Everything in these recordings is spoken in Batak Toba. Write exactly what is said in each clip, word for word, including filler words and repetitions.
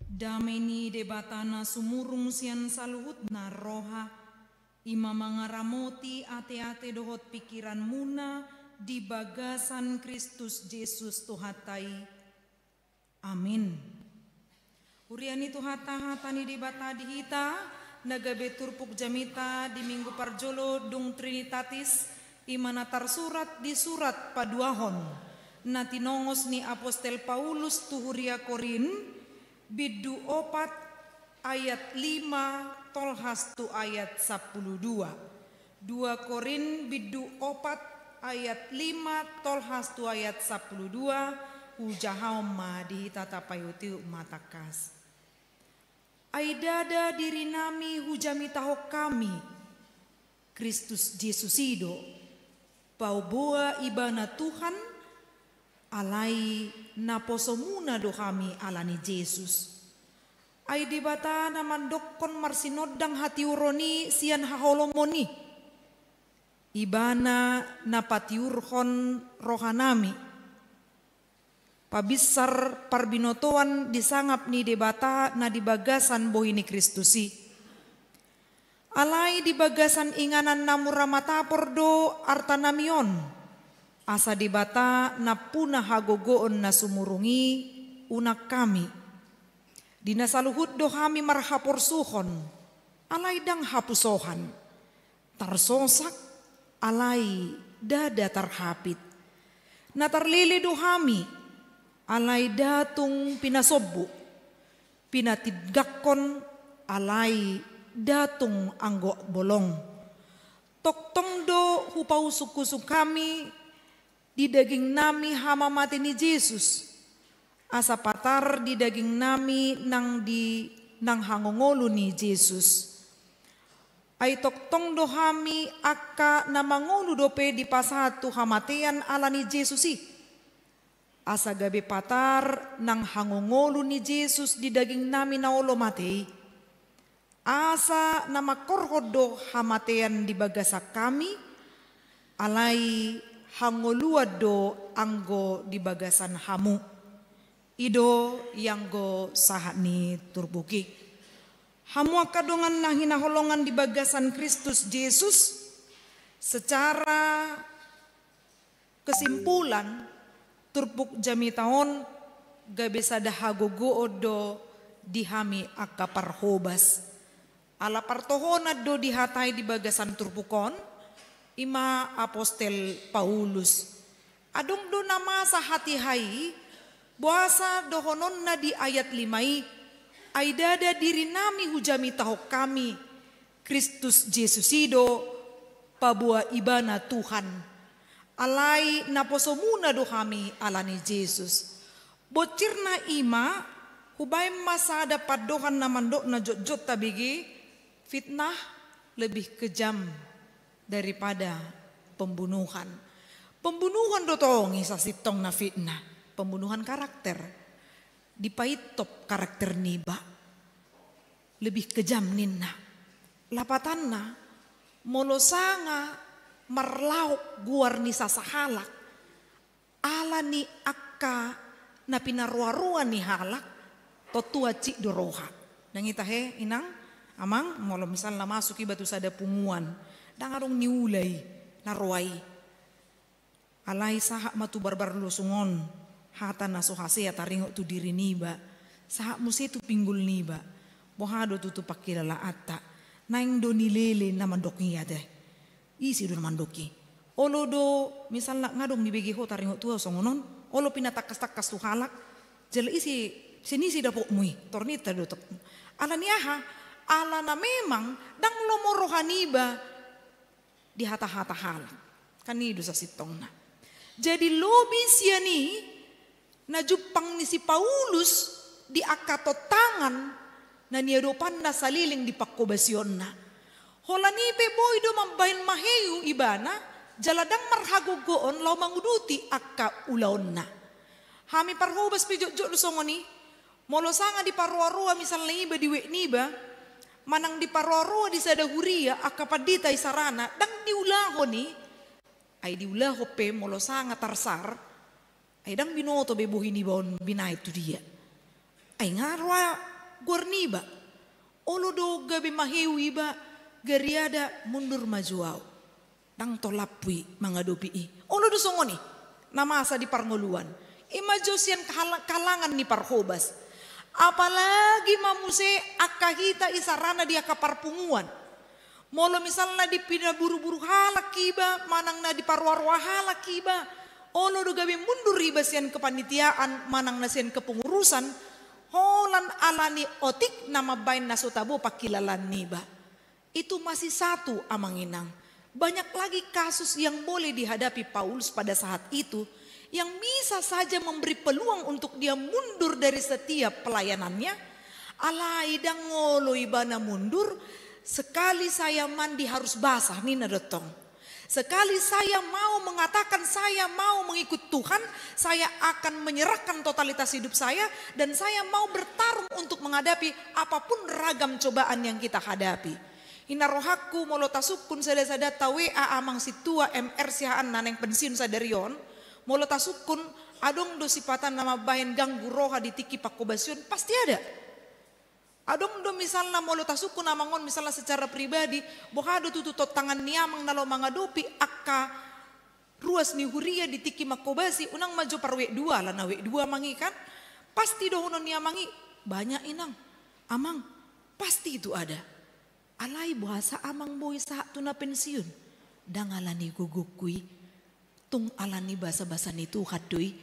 Dame ni Debata na sumurung sian saluhutna roha, i ma mangaramoti ateate dohot pingkiranmuna di bagasan Kristus Jesus Tuhanta i. Amin. Huria ni Tuhanta, hata ni Debata di hita, na gabe turpuk jamita di minggu parjolo dung Trinitatis, i ma na tarsurat di surat paduahon na tinongos ni apostel Paulus tu huria Korint, bindu opat ayat lima tolhas tu ayat sampulu dua. Dua Korint bindu opat ayat lima tolhas tu ayat sampulu dua. Hujahaon ma di hita, tapaihut-ihut ma tangkas. Ai ndada dirinami hujamitahon hami, Kristus Jesus i do, paboa Ibana Tuhan, alai naposomuna do hami ala ni Jesus. Ai Debata na mandokkon marsinondang hatiuron i sian haholomon i, Ibana na patiurhon rohanami, pabinsar parbinotoan di sangap ni Debata na di bagasan bohi ni Kristus i. Alai di bagasan inganan na mura matapor do artanami on, asa Debata nampuna hagogoon na sumurung i unang hami. Di na saluhut do hami marhaporsuhon, alai ndang hapusohan. Tarsosak, alai ndada tarhapit. Na tarlele do hami, alai nda tung pinasombu. Pinatingganghon, alai nda tung anggo bolong. Tongtong do hupausung-usung hami di dagingnami hamamate ni Jesus, asa patar di dagingnami nang di, nang hangoluan ni Jesus. Ai tongtong do hami angka na mangolu dope dipasahat tu hamatean ala ni Jesus i. Asa gabe patar nang hangoluan ni Jesus di dagingnami na olo mate i. Asa na mangkorhon do hamatean di bagasan hami, alai hangoluan do anggo di bagasan hamu. I do ianggo sahat ni turpuk i. Hamu angka dongan na hinaholongan di bagasan Kristus Jesus, secara kesimpulan, turpuk jamita on gabe sada hagogoon do di hami angka parhobas. Ala partohonan do dihatai di bagasan turpuk on, i ma apostel Paulus. Adong do na masa hatiha i, boasa dohononna di ayat lima i, ai ndada dirinami hujamitahon hami, Kristus Jesus i do, paboa Ibana Tuhan. Alai naposomuna do hami ala ni Jesus. Bonsirna i ma, hubaen ma sada pandohan na mandok na jotjot tabege, fitnah lebih kejam daripada pembunuhan. Pembunuhan do tong i sasintongna fitnah, pembunuhan karakter. Dipaintop karakter niba. Lebih kejam ninna. Lapatanna, molo sanga marlaok goar ni sasahalak, ala ni angka na pinaroaroa ni halak, tontu hansit do roha. Ndang i tahe, inang, amang, molo misalna masuk iba tu sada punguan, ndang adong niula i na roa i. Alai sahat ma tu barbar losung on, hata na so hasea taringot tu diri niba, sahat muse tu pinggol niba, boha do tutu pangkilalaanta, naeng do nilele na mandok i ate. Ise do na mandok i? Olo do, misalna nga adong nibege ho taringot tu ahu songon on, olo pinatangkastangkas tu halak, jala ise, sian ise dapotmu i, tornita do tok. Ala ni aha? Ala na memang ndang lomo roha niba di hatahata halak. Kan i do sasintongna. Jadi lobi sian i na jumpang ni si Paulus di angka tontangan na niadopanna saleleng di pangkobasionna. Holan i pe boi do mambahen maheu ibana, jala ndang marhagogoon laho manguduti angka ulaonna. Hami parhobas pe jotjot do songon i, molo sanga diparoaroa misalna iba di wijk niba, manang diparoaroa di sada huria angka pandita isarana, ndang diulahon i, ai diulahon pe molo sanga tarsar, ai ndang binoto be bohi niba on binahen tu dia. Ai nga roa goar niba. Olo do gabe maheu iba, gariada mundur maju au. Ndang tolaphu i mangadopi i. Olo do songon i na masa di parngoluan. I ma jo sian kahal-, kalangan ni parhobas. Apalagi ma muse angka hita isarana di angka parpunguan. Molo misalna dipinaburu-buru halak iba, manang na diparoa-roa halak iba, olo do gabe mundur iba sian kepanitiaan, manang na sian kepengurusan, holan alani otik na mambahen na so tabo pangkilalaan niba. Itu masih satu, Amang Inang. Banyak lagi kasus yang boleh dihadapi Paulus pada saat itu, yang bisa saja memberi peluang untuk dia mundur dari setiap pelayanannya. Alai ndang olo ibana mundur, sekali saya mandi harus basah, ninna do tong. Sekali saya mau mengatakan saya mau mengikut Tuhan, saya akan menyerahkan totalitas hidup saya, dan saya mau bertarung untuk menghadapi apapun ragam cobaan yang kita hadapi. Ninna rohangku, molo tasungkun sada-sada ta W A amang sintua M R siahaan na naeng pensiun sadari on, molo tasungkun, adong do sipata na mambahen ganggu roha di tingki panghobasion, pasti ada. Adong do misalna molo tasungkun amang on misalna secara pribadi, boha do tutu tontangan ni amang na laho mangadopi angka ruas ni huria di tingki manghobasi, unang ma jo par week dua, alana week dua amang i kan. Pasti dohonon ni amang i, banyak inang, amang, pasti itu ada. Alai boasa amang boi sahat tu na pensiun? Ndang alani gogongku i. Tung alani basa-basa ni Tuhan do i,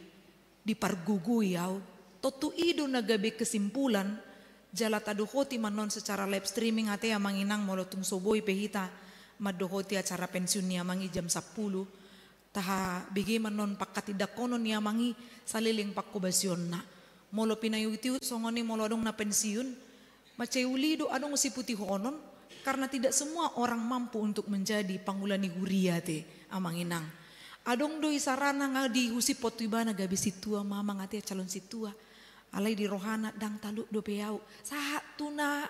dipargogoi au. Tontu i do na gabe kesimpulan, jala tadohoti ma non secara live streaming ate amang inang molo tung so boi pe hita mandohoti acara pensiun ni amang i jam sampulu. Tahabege ma non pangkatindanghonon ni amang i saleleng panghobasionna. Molo pinaihut-ihut songon i molo adong na pensiun, mansai uli do adong siputihonon, karena tidak semua orang mampu untuk menjadi pangula ni huria ate, amang inang. Adong do isarana nga dihusip tu ibana gabe sintua ma amang ate calon sintua. Alai di rohana ndang talup dope au. Sahat tu na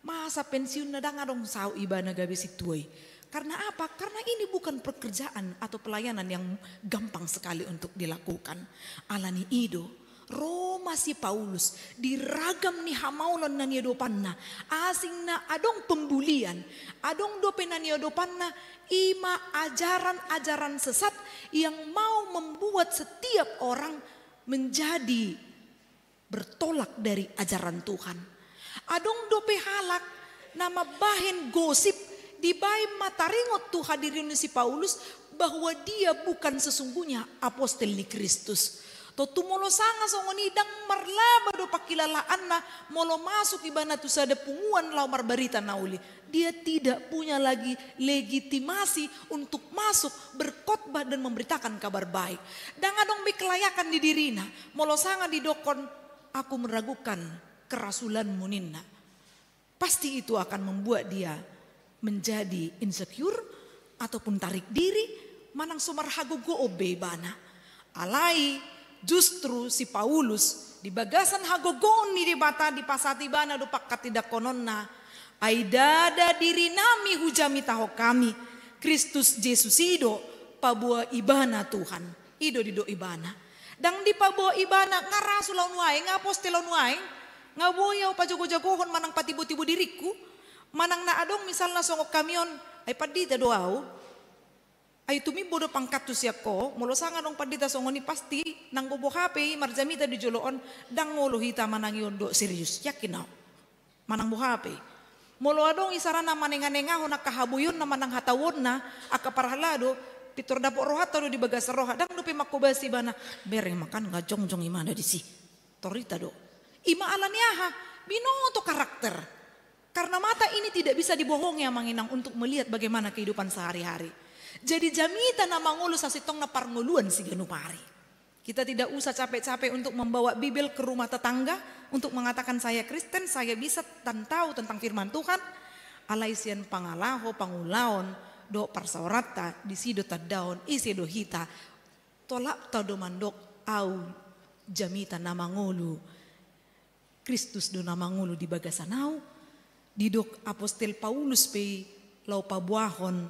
masa pensiunna ndang adong saut ibana gabe sintua i. Karena apa? Karena ini bukan pekerjaan atau pelayanan yang gampang sekali untuk dilakukan. Alani i do, ro ma si Paulus di ragam ni hamaolon na niadopanna, asing na adong pembulian, adong dope na niadopanna, i ma ajaran-ajaran sesat yang mau membuat setiap orang menjadi bertolak dari ajaran Tuhan. Adong dope halak na mambahen gosip, dibahen ma taringot tu hadirion ni si Paulus bahwa dia bukan sesungguhnya apostel ni Kristus. Tontu molo sanga songon i ndang marlaba do pangkilalaanna molo masuk ibana tu sada punguan laho marbarita na uli. Dia tidak punya lagi legitimasi untuk masuk berkhotbah dan memberitakan kabar baik. Ndang adong be kelayakan di dirina, molo sanga didokkon, "Aku meragukan kerasulanmu," ninna. Pasti itu akan membuat dia menjadi insecure ataupun tarik diri, manang so marhagogoon be ibana. Alai justru si Paulus di bagasan hagogoon ni Debata dipasahat ibana do pangkatindangkononna, "Ai ndada dirinami hujamitahon hami, Kristus Jesus i do paboa ibana Tuhan." I do didok ibana. Ndang dipaboa ibana nga rasul au nuaeng, nga apostel au nuaeng, nga boi au pajago-jagohon manang patibo-tibo diringku, manang na adong misalna songon hami on, "Ai pandita do au." Ai tumimbo do pangkathu sian ho, molo sanga adong pandita songon i pasti nanggo boha pe i marjamita di jolo on, ndang olo hita manangihon dohot serius, yakin au. Manang boha pe i. Molo adong isarana manenga-nengahon angka haboionna manang hatauonna, angka parhalado, pintor dapot rohanta do di bagasan roha, ndang dope manghobasi ibana, "Bereng ma kan nga jongjong ibana disi." Torita do. I ma alani aha? Binoto karakter. Karena mata ini tidak bisa dibohongi, amang inang, untuk melihat bagaimana kehidupan sehari-hari. Jadi jamita na mangolu sasintongna parngoluan siganup ari. Kita tidak usah capek-capek untuk membawa Bibel ke rumah tetangga untuk mengatakan, "Saya Kristen, saya bisa dan tahu tentang firman Tuhan." Alai sian pangalaho, pangulaon dohot parsaoranta, disi do tandaon ise do hita. Tolapta do mandok, "Au jamita na mangolu, Kristus do na mangolu di bagasan au." Didok apostel Paulus pe i laho paboahon,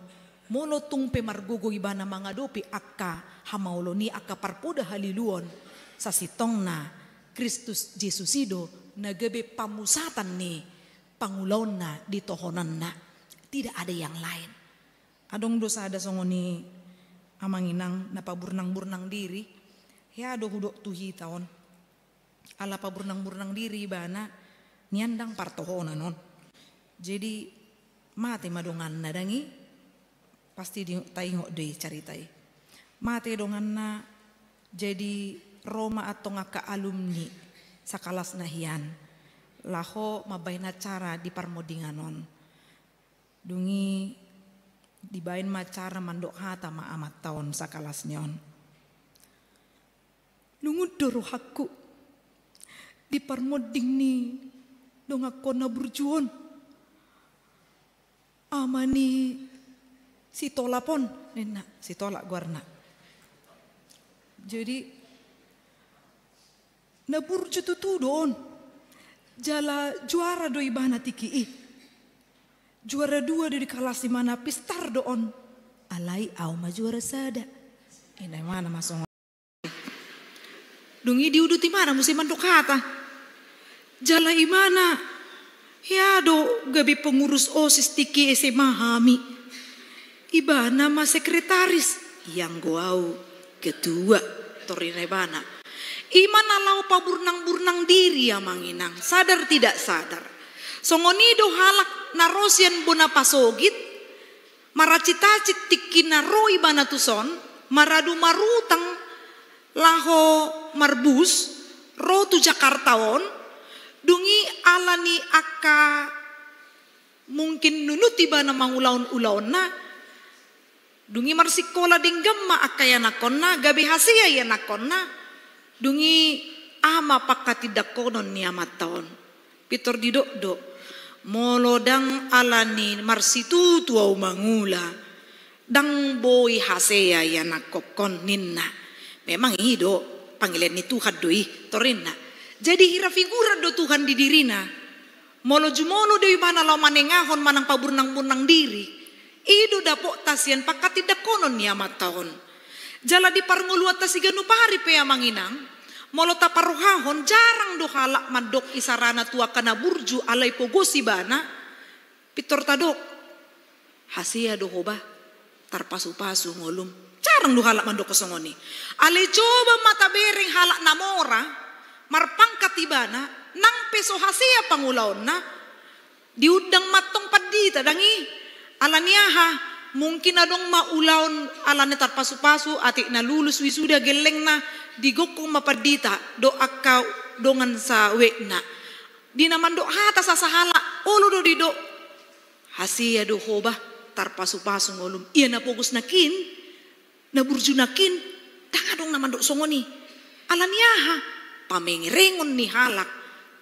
molo tung pe margogo ibana mangadopi angka hamaolon i, angka parpoda haliluon, sasintongna Kristus Jesus i do na gabe pamusatan ni pangulaonna di tohonanna. Tidak ada yang lain. Adong do sada songon i amang inang na paburnang-burnang diri, hea do hudok tu hita on. Ala paburnang-burnang diri ibana, nian ndang partohonan on. Jadi mate ma donganna, ndang i? Pasti di, taingot do i carita i. Mate donganna, jadi ro ma antong angka alumni sakalasna hian laho mambahen acara di parmondingan on. Dung i dibahen ma acara, mandok hata ma amanta on sakalasna on. Lungun do rohangku di parmonding ni donganhon na burju on. Ama ni si Tolap on, ninna, si Tolap goarna. Jadi na burju tutu do on. Jala juara do ibana tingki i. Juara dua do di kalas i, mana pistar do on. Alai au ma juara sada. Inna ibana ma songon. Dung i diudut ibana muse mandok hata. Jala ibana, hea do gabe pengurus OSIS tingki SMA hami. Ibana ma sekretaris, ianggo au ketua, tor inna ibana. I ma na laho paburnang-burnang diri amang inang, sadar tidak sadar. Songon i do halak na ro sian bona pasogit, maracit-acit tingki na ro ibana tuson, maradu marutang laho marbus, ro tu Jakarta on, dung i ala ni angka mungkin nunut ibana mangulahon ulaonna, dung i marsikola denggan ma angka ianakhonna, gabe hasea ianakhonna, dung i aha ma pangkatindanghonon ni amanta on. Pintor didok do, molo ndang ala ni marsitutu au mangula, ndang boi hasea ianakhonhon ninna. Memang i do, pangelean ni Tuhan do i, tor inna. Jadi hira figuran do Tuhan di dirina. Molo jumolo do ibana laho manengahon manang paburnang-burnang diri, i do dapotna sian pangkatindanghonon ni amanta on. Jala di parngoluanta siganup ari pe amang inang, molo taparrohahon jarang do halak mandok isarana tu angka na burju alai pogos ibana, pintor tadok, hasea do ho bah, tarpasu-pasu ngolum. Jarang do halak mandok songon i. Alai coba ma tabereng halak na mora, marpangkat ibana, nang pe so hasea pangulaonna, diundang ma antong pandita, ndang i? Ala ni aha? Mungkin adong ma ulaon ala ni tarpasu-pasu, atik na lulus wisuda gellengna, digokhon ma pandita dohot angka dongan sawekna. Di na mandok hata sasahalak, olo do didok, hasea do ho bah, tarpasu-pasu ngolum. Ia na pogos nangkin, na burju nangkin, ndang adong na mandok songon i. Ala ni aha? Pamerengon ni halak,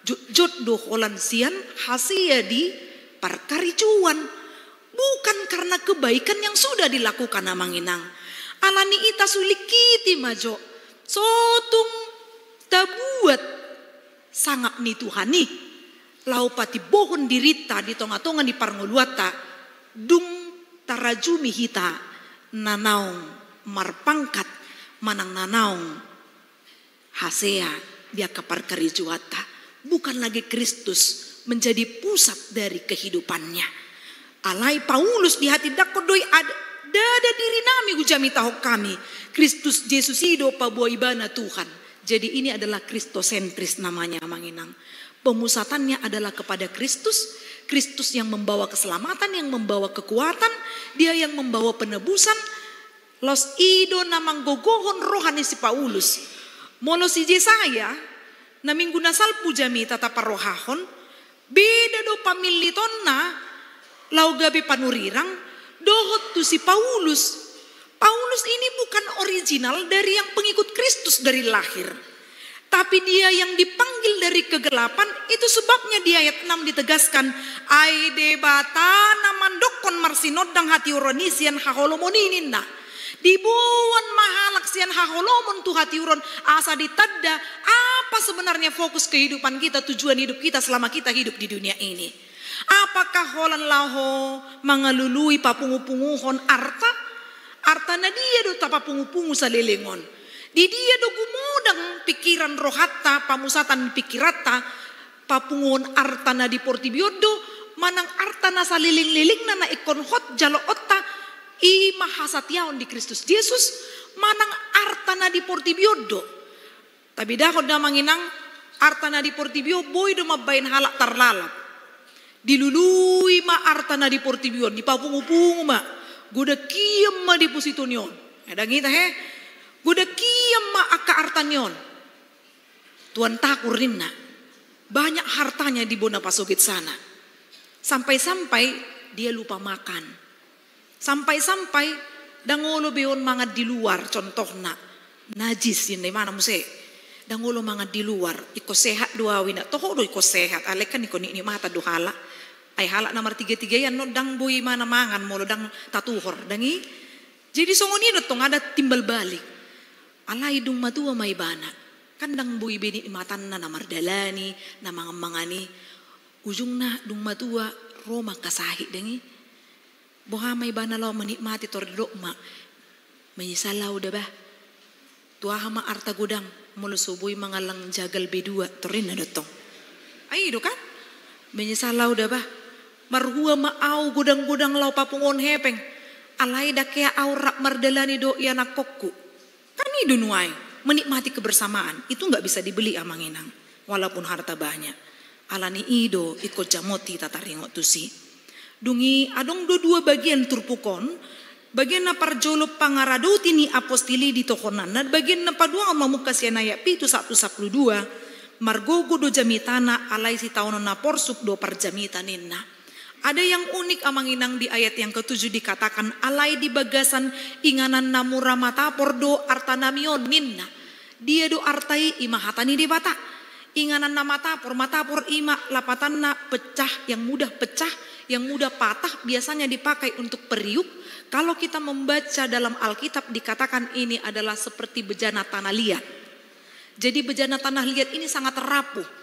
jotjot do holan sian hasea di parkarejoan. Bukan karena kebaikan yang sudah dilakukan amang inang. Ala ni i tasulingkiti ma jo. Sotung tabuat sangap ni Tuhan i laho patimbohon dirinta di tonga-tonga ni parngoluanta, dung tarajumi hita na naung marpangkat manang na naung hasea di angka parkarejoanta. Bukan lagi Kristus menjadi pusat dari kehidupannya. Alai Paulus dihatindangkon do i, ad-, ndada diri nami hujamitahon hami, Kristus Jesus i do paboa ibana Tuhan. Jadi ini adalah Kristosentris namanya amang inang. Pemusatannya adalah kepada Kristus, Kristus yang membawa keselamatan, yang membawa kekuatan, Dia yang membawa penebusan. Laos i do na manggogohon roha ni si Paulus. Molo si Jesaya, na minggu na salpu jamita taparrohahon, beda do pamillitonna laho gabe panurirang dohot tu si Paulus. Paulus ini bukan original dari yang pengikut Kristus dari lahir. Tapi dia yang dipanggil dari kegelapan, itu sebabnya di ayat enam ditegaskan, ai Debata na mandokkon marsinondang hatiuron i sian haholomon i ninna. Diboan ma halak sian haholomon tu hatiuron, asa ditanda apa sebenarnya fokus kehidupan kita, tujuan hidup kita selama kita hidup di dunia ini. Apakah holan laho mangalului papungu-punguhon arta? Arta na dia do tapapungu-pungu saleleng on? Di dia do gumodang pikiran rohanta, pamusatan pikiranta, Papunguon arta na di portibi on do, manang arta na salelenglelengna na ingkon hot jaloonta, i ma hasatiaon di Kristus Jesus, manang arta na di portibi on do. Tabedahon da amang inang, arta na di portibi on boi do mambahen halak tarlalap. Dilului ma arta na di portibi on, dipapungupungu ma, godang hian ma deposito ni on. Ndang i tahe, godang hian ma angka arta ni on. Tuan takur ninna, banyak hartanya di bona pasogit sana. Sampai-sampai dia lupa makan. Sampai-sampai ndang olo be on mangan di luar, contohna. Najis, inna, i ma na muse. Ndang olo mangan di luar, ingkon sehat do au, inna. Toho do ingkon sehat, alai kan ingkon nikmatan do halak. Ai halak na martiga-tiga i annon ndang boi mangan molo ndang tatuhor, ndang i. Jadi songon i do tong, ada timbal balik. Alai dung matua ma ibana, kan ndang boi be nikmatanna na mardalani, na mangan-mangan i. Ujungna dung matua, ro ma angka sahit, ndang i. Boha ma ibana laho menikmati, tor didok ma, menyesal au da bah. Tu aha ma arta godang, molo so boi mangallang jagal B dua, tor ninna do tong. Ai i do kan? Menyesal au da bah. Marhua ma au godang-godang laho papunguon hepeng. Alai ndang hea au rap mardalani dohot ianakhonhu. Kan i do nuaeng, menikmati kebersamaan, itu nggak bisa dibeli amang inang, walaupun harta banyak. Alani i do ingkon jamot hita taringot tusi. Dung i adong do dua bagian turpuk on, bagian na parjolo pangaradoti ni apostel i di tohonanna, bagian na paduahon mamungka sian ayat pitu sahat tu sampulu dua, margogo do jamitana alai sitaonon na porsuk do parjamita ninna. Ada yang unik amang inang di ayat yang ketujuh dikatakan, alai di bagasan inganan na mura matapor do artanami on ninna. Dia do arta i? I ma hata ni Debata. Inganan na matapor, matapor i ma lapatanna pecah, yang mudah pecah, yang mudah patah, biasanya dipakai untuk periuk. Kalau kita membaca dalam Alkitab dikatakan ini adalah seperti bejana tanah liat. Jadi bejana tanah liat ini sangat rapuh.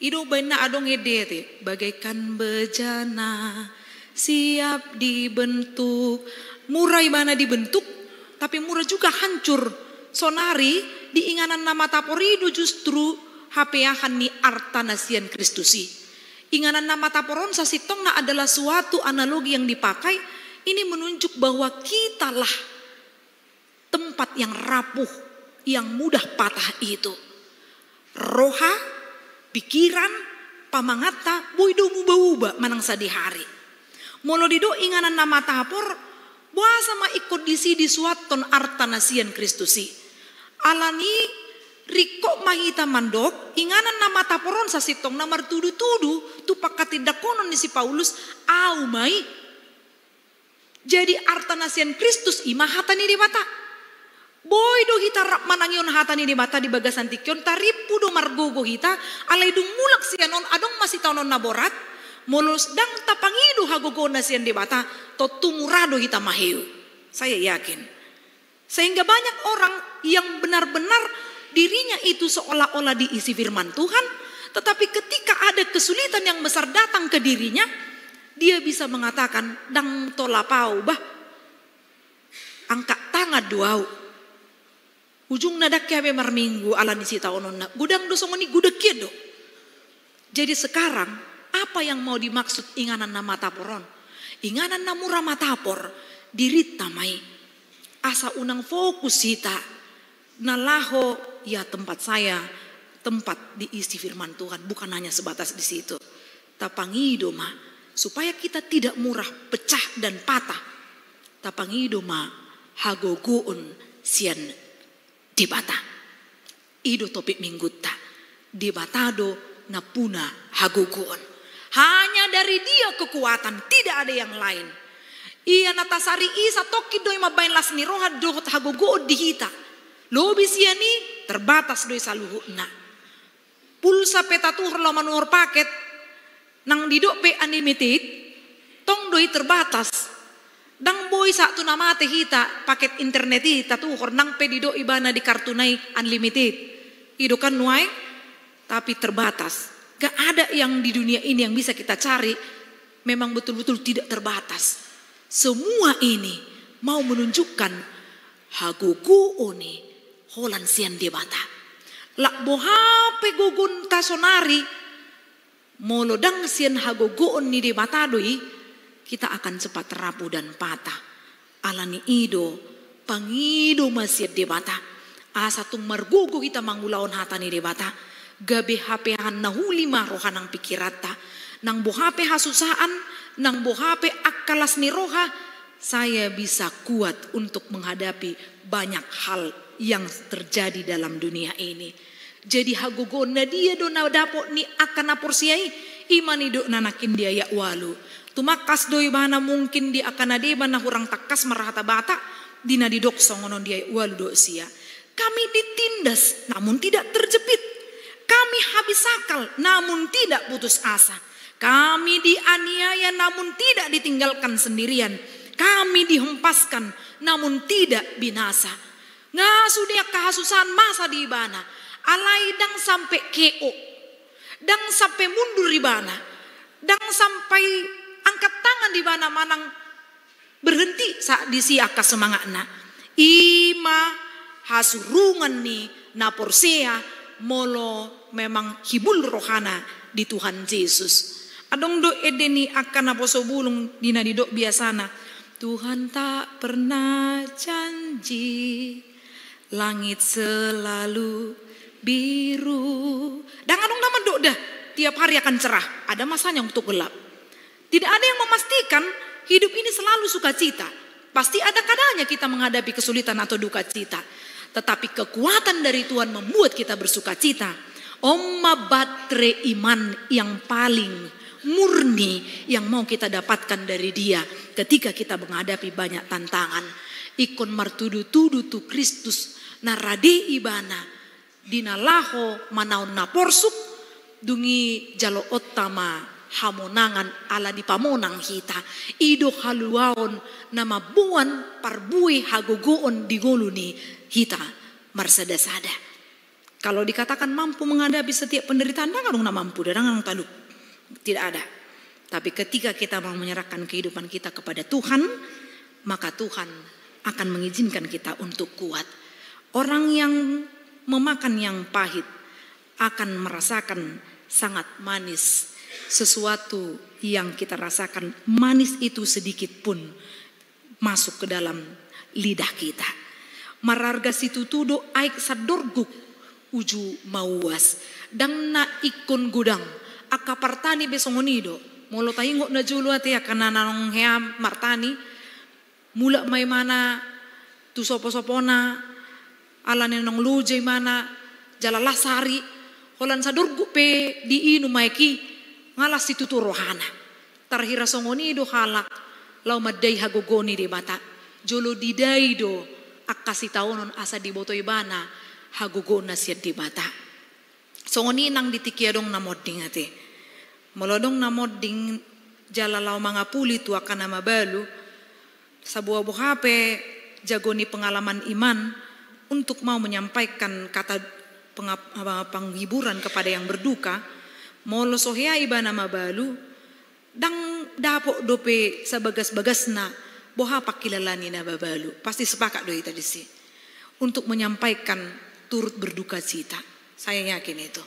I do baenna adong ende ate, bagaikan bejana siap dibentuk. Mura ibana dibentuk, tapi mura juga hancur. Sonari di inganan na matapor i do justru hapeahan ni arta na sian Kristus i. Inganan na matapor on sasintongna adalah suatu analogi yang dipakai, ini menunjuk bahwa kitalah tempat yang rapuh, yang mudah patah itu. Roha, pikiran, pamangatta, boi do muba-uba manang sadihari. Molo didok inganan na matapor, boasa ma ingkon disi disuathon arta na sian Kristus i? Alani ringkot ma hita mandok, inganan na matapor on sasintongna martudu-tudu tu panghatindanghonon ni si Paulus, au ma i. Jadi arta na sian Kristus i ma hata ni Debata. Boi do hita rap manangihon hata ni Debata di bagasan tingki on, tarimpu do margogo hita, alai dung mulak sian on adong ma sitaonon na borat, molo ndang tapangido hagogoon na sian Debata, tontu mura do hita maheu. Saya yakin. Sehingga banyak orang yang benar-benar dirinya itu seolah-olah diisi firman Tuhan, tetapi ketika ada kesulitan yang besar datang ke dirinya, dia bisa mengatakan, "Ndang tolap au bah, angkat tangan do au." Ujungna ndang hea be marminggu alani sitaononna, godang do songon i, godang hian do. Jadi sekarang, apa yang mau dimaksud inganan na matapor on? Inganan na mura matapor, dirinta ma i. Asa unang fokus hita na laho, ya, tempat saya, tempat diisi firman Tuhan, bukan hanya sebatas di situ. Tapangido ma, supaya kita tidak mudah pecah dan patah. Tapangido ma hagogoon sian Debata. I do topik minggunta. Debata do nampuna hagogoon. Hanya dari Dia kekuatan, tidak ada yang lain. Ia na tasari i satongkin do i mambahen las ni roha dohot hagogoon di hita. Lobi sian i, terbatas do i saluhutna. Pulsa pe tatuhor laho manuhor paket, nang didok pe unlimited, tong do i terbatas. Ndang boi sahat tu na mate hita paket internet i tatuhor, nang pe didok ibana di kartuna i unlimited. I do kan nuaeng, tapi terbatas. Gak ada yang di dunia ini yang bisa kita cari memang betul-betul tidak terbatas. Semua ini mau menunjukkan hagogoon i holan sian Debata. Lak boha pe gogonta sonari, Molo ndang sian hagogoon ni Debata do i, kita akan cepat rapuh dan patah. Alani i do, pangido ma sian Debata. Asa tung margogo hita mangulahon hata ni Debata. Gabe hape hahan na uli ma roha nang pikiranta. Nang boha pe hasusaan, nang boha pe angka las ni roha, saya bisa kuat untuk menghadapi banyak hal yang terjadi dalam dunia ini. Jadi hagogoon na dia do na dapot ni angka na porsea i, i ma nidokna nangkin di ayat ualu. Tumangkas do ibana mungkin di angka na deba na hurang tangkas marhata Batak, di na didok songon on di ayat ualu dohot sia. Kami ditindas, namun tidak terjepit. Kami habis akal, namun tidak putus asa. Kami dianiaya, namun tidak ditinggalkan sendirian. Kami dihempaskan, namun tidak binasa. Nga sude angka hasusaan masa di ibana. Alai ndang sampe K O. Ndang sampe mundur ibana. Ndang sampai angkat tangan ibana manang berhenti saat disi angka semangatna. I ma hasurungan ni na porsea molo memang hibul rohana di Tuhan Jesus. Adong do ende ni angka naposo bulung di na didok biasana, "Tuhan tak pernah janji langit selalu biru." Ndang adong na mandok da tiap hari akan cerah. Ada masanya untuk gelap. Tidak ada yang memastikan hidup ini selalu sukacita. Pasti ada kadanya kita menghadapi kesulitan atau duka cita. Tetapi kekuatan dari Tuhan membuat kita bersukacita. On ma batre iman yang paling murni yang mau kita dapatkan dari Dia ketika kita menghadapi banyak tantangan. Ingkon martudutudu tu Kristus na rade ibana di na laho manaon na porsuk, dung i jaloonta ma hamonangan ala dipamonang hita. I do haluaon na mamboan parbue hagogoon di ngolu ni hita marsadasada. Kalau dikatakan mampu menghadapi setiap penderitaan, ndang adong na mampu, ndang adong talup. Tidak ada. Tapi ketika kita mau menyerahkan kehidupan kita kepada Tuhan, maka Tuhan akan mengizinkan kita untuk kuat. Orang yang memakan yang pahit akan merasakan sangat manis. Sesuatu yang kita rasakan manis itu sedikit pun masuk ke dalam lidah kita. Mararga situtu do aek sandorguk uju mauas. Ndang na ingkon godang. Angka partani pe songon i do. Molo taingot na jolo ate angka na naung hea martani, mulak ma imana tu soposopona, ala ni naung loja imana, jala las ari, holan sadorguk pe diinum aek i, nga las situtu rohana. Tarhira songon i do halak laho mandai hagogoon ni Debata. Jolo didai do angka sitaonon asa diboto ibana hagogoonna sian Debata. Songon i nang di tingki adong na monding ate. Molo adong na monding jala laho mangapuli tu angka na mabalu, saboa boha pe jago ni pengalaman iman untuk mau menyampaikan kata pengap-, apa, penghiburan kepada yang berduka, molo so hea ibana mabalu, ndang dapot dope sabagasbagasna boha pangkilala ni na mabalu. Pasti sepakat do hita disi untuk menyampaikan turut berduka cita. Saya yakin itu.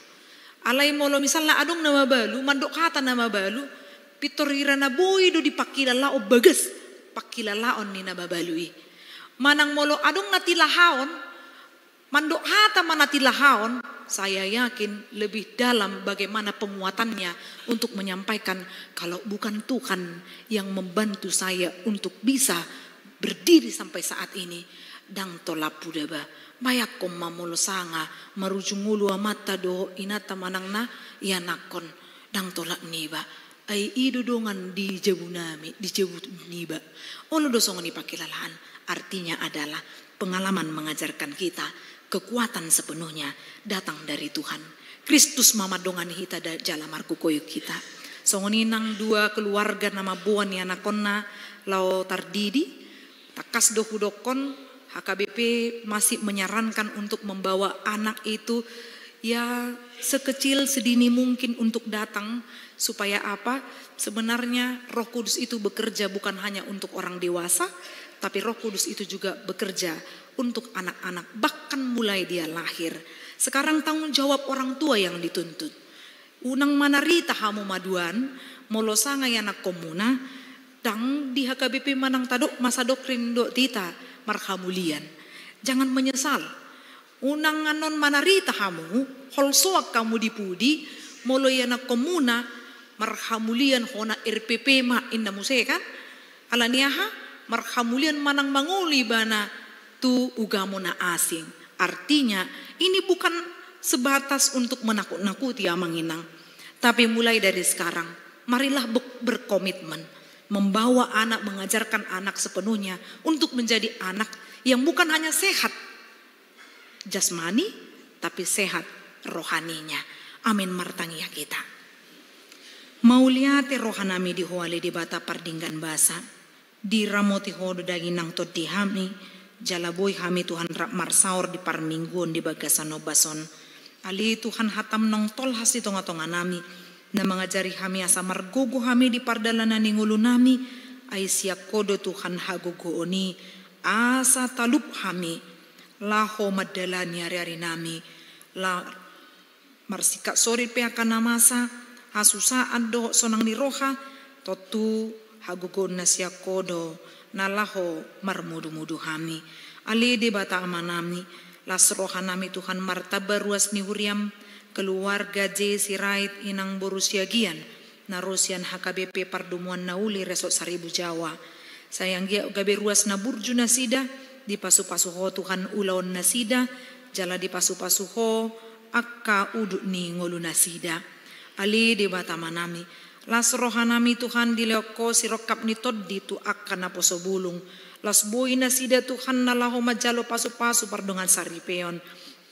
Alai molo misalna adong na mabalu, mandok hata na mabalu, pintor hira na boi do dipangkilalaon bagas pangkilalaon ni na mabalu i. Manang molo adong na tilahaon, mandok hata ma na tilahaon, saya yakin lebih dalam bagaimana penguatannya untuk menyampaikan, kalau bukan Tuhan yang membantu saya untuk bisa berdiri sampai saat ini, ndang tolap huda ba. Bayangkon ma molo sanga marujung ngolu amanta dohot inanta manang na ianakhon, ndang tolap niba. Ai i do dongan di jabu nami, di jabu niba. Olo do songon i pangkilalaan. Artinya adalah pengalaman mengajarkan kita kekuatan sepenuhnya datang dari Tuhan. Kristus ma mandongani hita da-, jala margogoyuk hita. Songon i nang dua keluarga na mamboan ianakhonna laho tardidi, tangkas do hudokkon, H K B P masih menyarankan untuk membawa anak itu, ya, sekecil sedini mungkin untuk datang. Supaya apa? Sebenarnya Roh Kudus itu bekerja bukan hanya untuk orang dewasa, tapi Roh Kudus itu juga bekerja untuk anak-anak, bahkan mulai dia lahir. Sekarang tanggung jawab orang tua yang dituntut. Unang manarita hamu ma tuan, molo sanga ianakkonmuna, ndang di H K B P manang tadok masa doktrin dohot hita marhamulian. Jangan menyesal. Unang annon manarita hamu, holsoan hamu di pudi, molo ianakkonmuna marhamulian hona R P P ma inna muse kan? Alani aha? Marhamulian manang mangolu ibana tu ugamo na asing. Artinya, ini bukan sebatas untuk menakut-nakuti amang inang. Tapi mulai dari sekarang, marilah be-, berkomitmen membawa anak, mengajarkan anak sepenuhnya untuk menjadi anak yang bukan hanya sehat jasmani, tapi sehat rohaninya. Amin. Martangiang hita. Mauliate rohanami di Ho ale Debata pardenggan basa. Diramoti Ho do daging nang tondi hami, jala boi hami Tuhan rap marsaor di parmingguon di bagasan ombas on. Ale Tuhan, hatam naung tolhas di tonga-tonganami, na mangajari hami asa margogo hami di pardalanan ni ngolunami, ai sian Ho do Tuhan hagogoon i, asa talup hami, laho mandalani ari-arinami, la-, marsingkat sorit pe angka na masa, hasusaan dohot sonang ni roha, tontu hagogoon na sian Ho do, na laho marmudu-mudu hami. Ale Debata Amanami, las rohanami Tuhan martamba ruas ni huriam, keluarga J Sirait inang boru Siagian, na ro sian H K B P Pardomuan Na Uli Resort Saribu Jawa. Sai anggiat gabe ruas na burju nasida, dipasu-pasu Ho Tuhan ulaon nasida, jala dipasu-pasu Ho angka udut ni ngolu nasida. Ale Debata Amanami, las rohanami Tuhan dilehon Ho sirongkap ni tondi tu angka naposo bulung. Las boi nasida Tuhan na laho manjalo pasu-pasu pardongan saripeon.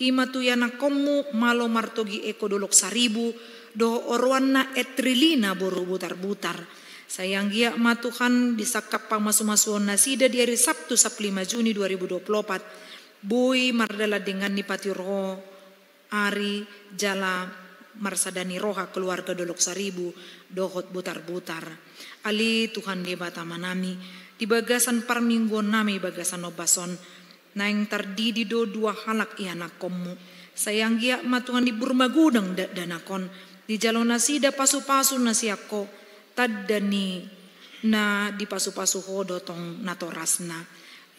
I ma tu ianakkonmu Malo Martogi Eko Dolok Saribu, dohot oroanna Etrilina boru Butar-butar. Sai anggiat ma Tuhan di sangkap pamasu-masuon nasida di ari Sabtu sampulu lima Juni dua ribu dua puluh opat, boi mardalan denggan ni patiur Ho ari jala marsada ni roha keluarga Dolok Saribu dohot Butar-butar. Ale Tuhan Debata Amanami, di bagasan parmingguonnami bagasan ombas on, naeng tardidi do dua halak ianakkonmu. Sai anggiat ma Tuhan dibur magodang dakdanak on, dijalo nasida pasu-pasu na sian Ho, tanda ni na dipasu-pasu Ho do tong natorasna.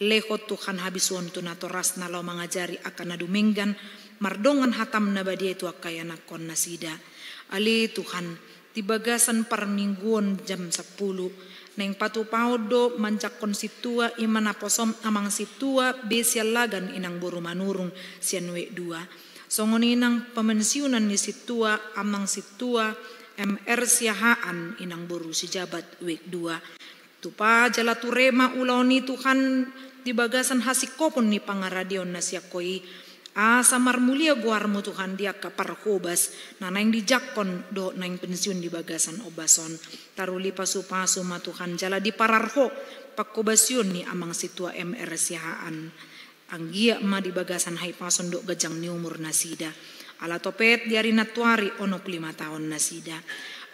Lehon Tuhan habisuon tu natorasna laho mangajari angka na dumenggan, mardongan hatam na badia i tu angka ianakkon nasida. Ale Tuhan, di bagasan parmingguon jam sampulu, naeng patupaon do manjangkon sintua i ma naposom Amang Sintua B Siallagan inang boru Manurung sian wik dua. Songon i nang pemensiunan ni sintua Amang Sintua M R Siahaan inang boru Sijabat wik dua. Tupa jala ture ma ulaon i Tuhan di bagasan hasingkopon ni pangaradeon na sian Ho i. Asa marmulia goarmu Tuhan di angka parhobas na naeng dijangkon dohot naeng pensiun di bagasan ombas on. Taruli pasu-pasu ma Tuhan jala diparar Ho panghobasion ni Amang Sintua M R Siahaan. Anggiat ma di bagasan hahipason dohot ganjang ni umur nasida. Ala topet di ari nantuari onom pulu lima taon nasida.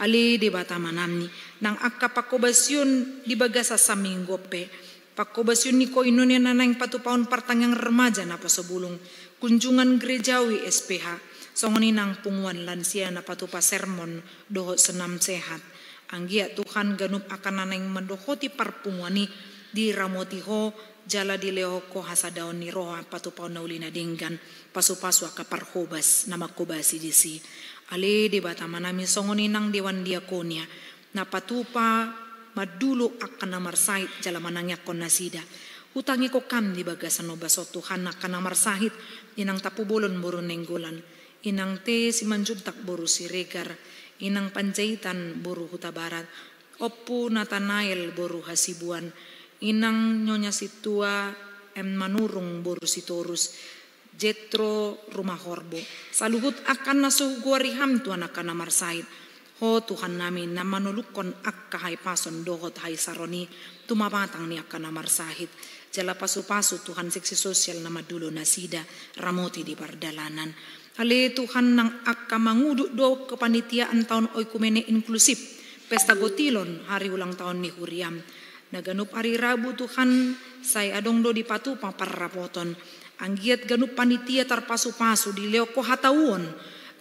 Ale Debata Amanami, nang angka panghobasion di bagasan saminggu on pe, panghobasion ni koinonia na naeng patupaon partangiangan remaja naposo bulung, kunjungan gerejawi S P H, songon i nang punguan lansia na patupa sermon dohot senam sehat. Anggiat Tuhan ganup angka na naeng mandohoti parpunguan i diramoti Ho, jala dilehon Ho hasadaon ni roha patupaon na uli na denggan, pasu-pasu angka parhobas na manghobasi disi. Ale Debata Amanami, songon i nang dewan diakonia na patupa mandulu angka na marsahit jala manangiangkon nasida. Hutangihon Ho di bagasan ombas on Tuhan angka na marsahit, inang Tampubolon boru Nainggolan, inang T Simanjuntak boru Siregar, inang Panjaitan boru Hutabarat, Ompu Natanael boru Hasibuan, inang Nyonya Sintua M Manurung boru Sitorus, Jetro Rumahorbo. Saluhut angka na so hugoari hami Tuhan angka na marsahit. Ho Tuhannami na manolukhon angka hahipason dohot hahisaron i tu mamatang ni angka na marsahit. Jala pasu-pasu Tuhan seksi sosial na mandulu nasida, ramoti di pardalanan. Ale Tuhan, nang angka mangudut do kepanitiaan taon oikumene inklusif, pesta gotilon hari ulang taon ni huriam. Na ganup ari Rabu Tuhan, sai adong do dipatupa parrapoton. Anggiat ganup panitia tarpasu-pasu dilehon Ho hatauon,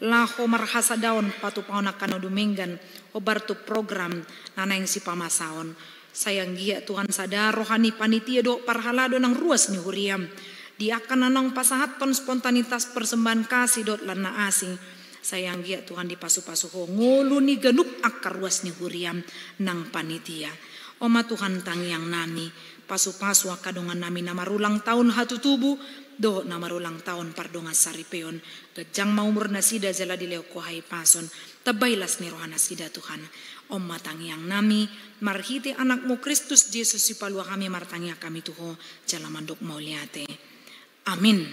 laho marhasadaon patupaon angka na dumenggan, hombar tu program na naeng sipamasaon. Sai anggiat Tuhan sada roha ni panitia dohot parhalado nang ruas ni huriaM. Di angka na naeng pasahathon spontanitas persembahan kasih dohot lan na asing, sai anggiat Tuhan dipasupasu Ho ngolu ni ganup angka ruas ni huriaM nang panitia. O ma Tuhan tangiang nami, pasupasu angka dongan nami na marulang taon hatutubu dohot na marulang taon pardongan saripeon. Ganjang ma umur nasida jala dilehon Ho hahipason. Tambai las ni roha nasida Tuhan. On ma tangiang nami, marhite AnakMu Kristus Jesus Sipalua hami martangiang hami tu Ho, jala mandok mauliate. Amin.